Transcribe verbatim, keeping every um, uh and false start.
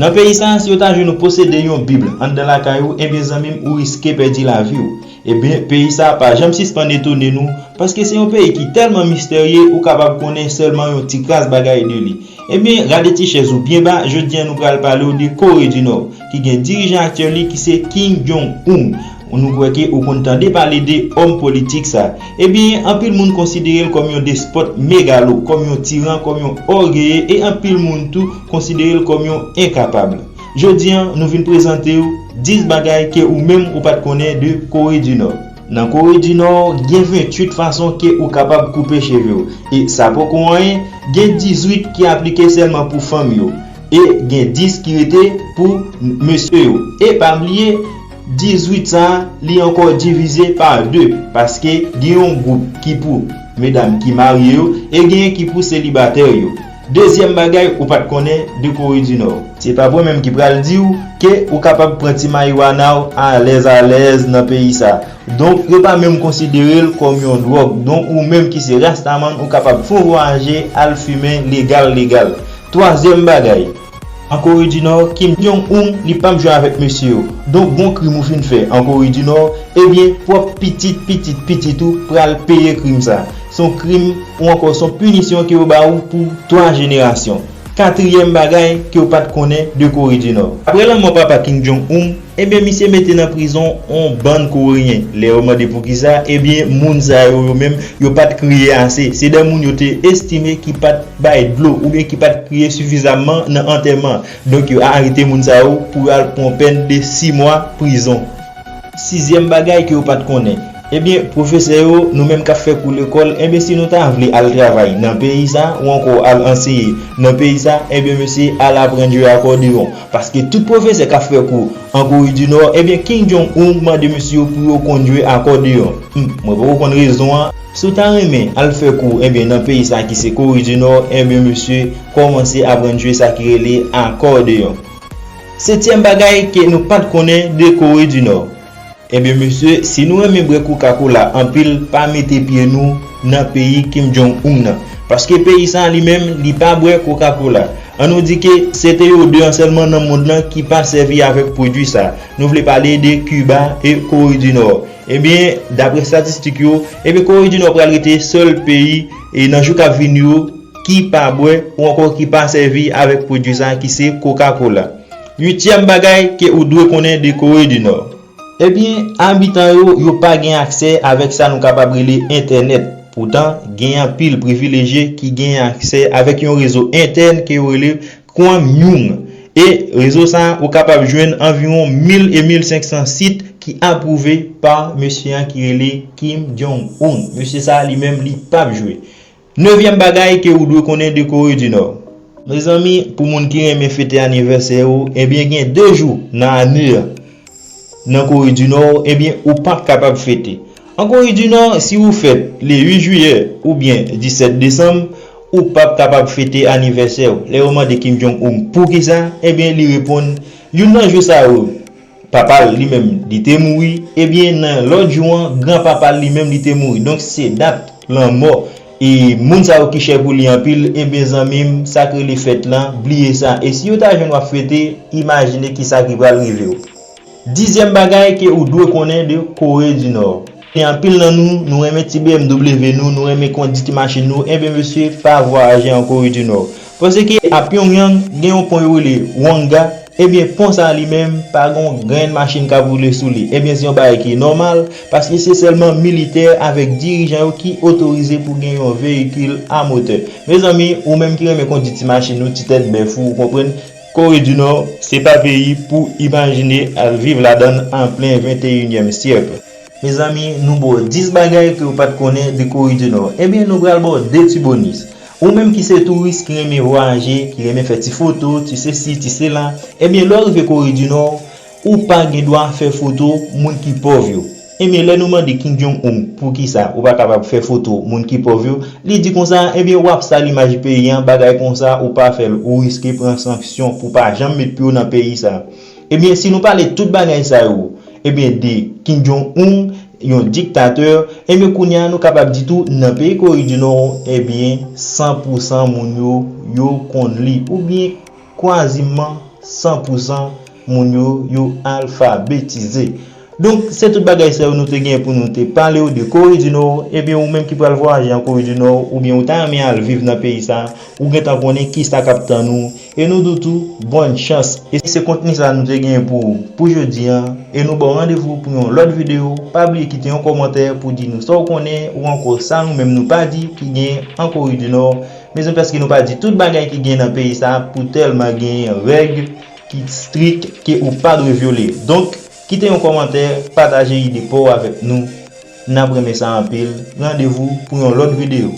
Nan peyi sa, si yo ta jwenn ou posede yon Bib anndan lakay ou, ebyen zanmi m, ou riske pèdi lavi w. Ebyen, peyi sa pa janm sispann etone nou, paske se yon peyi ki tèlman misterye, ou kapab konnen sèlman yon ti kras bagay de li. Ebyen, rale ti chèz ou byen ba, jodi a nou pral pale w de Kore di Nò, ki gen dirijan aktyèl li ki se Kim Jong-un. Nou kwè ke ou konn tande pale de òm politik sa. Ebyen, anpil moun konsidere l kòm yon despòt megalo, kòm yon tiran, kòm yon ògeye, e anpil moun tou konsidere l kòm yon enkapab. Jodi a, nou vin prezante w dis bagay ke ou menm ou pa t konnen de Kore di Nò. Nan Kore di Nò, gen venntuit fason ke ou kapab koupe cheve w. E sa poko anyen, gen dizuit ki aplike sèlman pou fanm yo. E gen dis ki rete pou mesye yo. E pa bliye, dizuit sa a, li ankò divize pa de, paske gen yon gwoup ki pou medam ki marye yo, e genyen ki pou selibatè yo. Dezyèm bagay ou pa t konnen de Kore di Nò. Se pa mwen menm ki pral di w ke ou kapab pran ti mariwana w alèz alèz nan peyi sa. Donk, yo pa menm konsidere l kòm yon dwòg. Donk, ou menm ki se rastaman, ou kapab fè yon vwayaje al fimen legal legal. Twazyèm bagay, an Kore di Nò, Kim Jong-un, li p ap jwe avèk mesye yo. Donk, gon krim ou fin fè an Kore di Nò, ebyen, pwòp pitit, pitit, pitit ou pral peye krim sa. Se yon krim ou ankò se yon pinisyon ke yo ba ou pou twa jenerasyon. Katriyèm bagay ke w pa t konnen de Kore di Nò. Apre lanmò papa Kim Jong-un, ebyen, misye mete nan prizon yon bann Koreyen. Lè yo mande poukisa, ebyen, moun sa yo, yo menm, yo pa t kriye ase. Se de moun yo te estime ki pa t bay dlo oubyen ki pa t kriye sifizamman nan antèman. Donk, yo arete moun sa yo pou yo al pran yon pèn de sis mwa prizon. Sizyèm bagay ke w pa t konnen. Ebyen, pwofesè yo, nou menm k ap fè kou lekòl, ebyen, si nou ta vle al travay nan peyi sa, ou ankò al anseye nan peyi sa, ebyen, mesye, al aprann jwe akòdeyon. Paske tout pwofesè k ap fè kou an Kore di Nò, ebyen, Kim Jong-un mande mesye yo pou yo konn jwe akòdeyon. Hmm, mwen poko konn rezon an. Si w ta renmen al fè kou, ebyen, nan peyi sa ki se Kore di Nò, ebyen, mesye, kòmanse aprann jwe sa ki rele akòdeyon. Setyèm bagay ke nou pa t konnen de Kore di Nò. Ebyen, mesye, si nou renmen bwè Coca-Cola anpil, pa mete pye nou nan peyi Kim Jong-un nan. Paske peyi sa li menm, li pa bwè Coca-Cola. An nou di ke se te yo de an sèlman nan mond lan ki pa sèvi avèk pwodui sa. Nou vle pale de Kiba e Kore di Nò. Ebyen, dapre estatistik yo, ebyen, Kore di Nò pral rete sèl peyi e nan jou k ap vini yo ki pa bwè ou ankò ki pa sèvi avèk pwodui sa ki se Coca-Cola. Uityèm bagay ke ou dwe konnen de Kore di Nò. Ebyen, abitan yo, yo pa gen aksè avèk sa nou kapab rele entènèt. Poutan, gen anpil privileje ki gen aksè avèk yon rezo entèn ke yo rele Kwangmyung. E rezo sa a, ou kapab jwenn anviwon mil e mil senk san sit ki apwouve pa mesye a ki rele Kim Jong-un. Mesye sa a li menm, li p ap jwe. Nevyèm bagay ke ou dwe konnen de Kore di Nò. Mezanmi, pou moun ki renmen fete anivèsè yo, ebyen gen de jou nan ane a, nan Kore di Nò, ebyen ou p ap kapab fete. An Kore di Nò, si ou fèt le uit jiyè oubyen disèt desanm, ou p ap kapab fete anivèsè w. Lè yo mande Kim Jong-un poukisa, ebyen li reponn, youn nan jou sa yo, papa l li menm li te mouri, ebyen nan lòt jou an, granpapa l li menm li te mouri. Donk se dat lanmò e moun sa yo ki chè pou li anpil, ebyen zanmi m, sa k rele fèt lan, bliye sa. E si yo ta jwenn w ap fete, imajine kisa ki pral rive w. Dizyèm bagay ke ou dwe konnen de Kore di Nò. Gen anpil nan nou, nou renmen ti B M W nou, nou renmen kondi ti machin nou, ebyen mesye, pa vwayaje an Kore di Nò. Paske a Pyongyang, gen yon pon yo rele Wonga, ebyen pon sa li menm, pa gon grenn machin k ap woule sou li. Ebyen se yon bagay ki nòmal, paske se sèlman militè avèk dirijan yo ki otorize pou gen yon veyikil a motè. Mezanmi, ou menm ki renmen kondi ti machin ou, ti tèt bèf ou, ou konprann, Kore di Nò, se pa peyi pou imajine al viv ladann an plen venteyinyèm syèk. Mezanmi, nou ba w dis bagay ke w pa t konnen de Kore di Nò. Ebyen, nou pral ba w de ti bonis. Ou menm ki se touris, ki renmen vwayaje, ki renmen fè ti foto, ti sesi, ti sela, ebyen, lè w rive Kore di Nò, ou pa gen dwa fè foto moun ki pòv yo. Ebyen, lè nou mande Kim Jong-un poukisa ou pa kapab fè foto moun ki pòv yo, li di konsa, ebyen, w ap sal imaj peyi an, bagay konsa, ou pa fè l, ou riske pran sanksyon pou pa janm met pye w nan peyi sa. Ebyen, si nou pale tout bagay sa yo, ebyen, de Kim Jong-un, yon diktatè, ebyen, kounye a, nou kapab di tou, nan peyi Kore di Nò, ebyen, san pou san moun yo, yo konn li, oubyen, kwaziman, san pou san moun yo, yo alfabetize. Donk, se tout bagay sa yo nou te gen pou nou te pale w de Kore di Nò. Ebyen, ou menm ki pral vwayaje an Kore di Nò, oubyen ou ta renmen al viv nan peyi sa, ou gentan konnen kisa k ap tann ou. E nou di w tou, bòn chans. E se kontni sa nou te gen pou, pou jodi an. E nou ba w randevou pou yon lòt videyo. Pa bliye kite yon kòmantè pou di nou sa w konnen ou ankò sa nou menm nou pa di ki gen an Kore di Nò. Mezanmi, paske nou pa di tout bagay ki gen nan peyi sa pou tèlman gen règ ki strik ke ou pa dwe vyole. Donk, kite yon kòmantè, pataje ide pa w avèk nou. N ap renmen sa anpil. Randevou pou yon lòt videyo.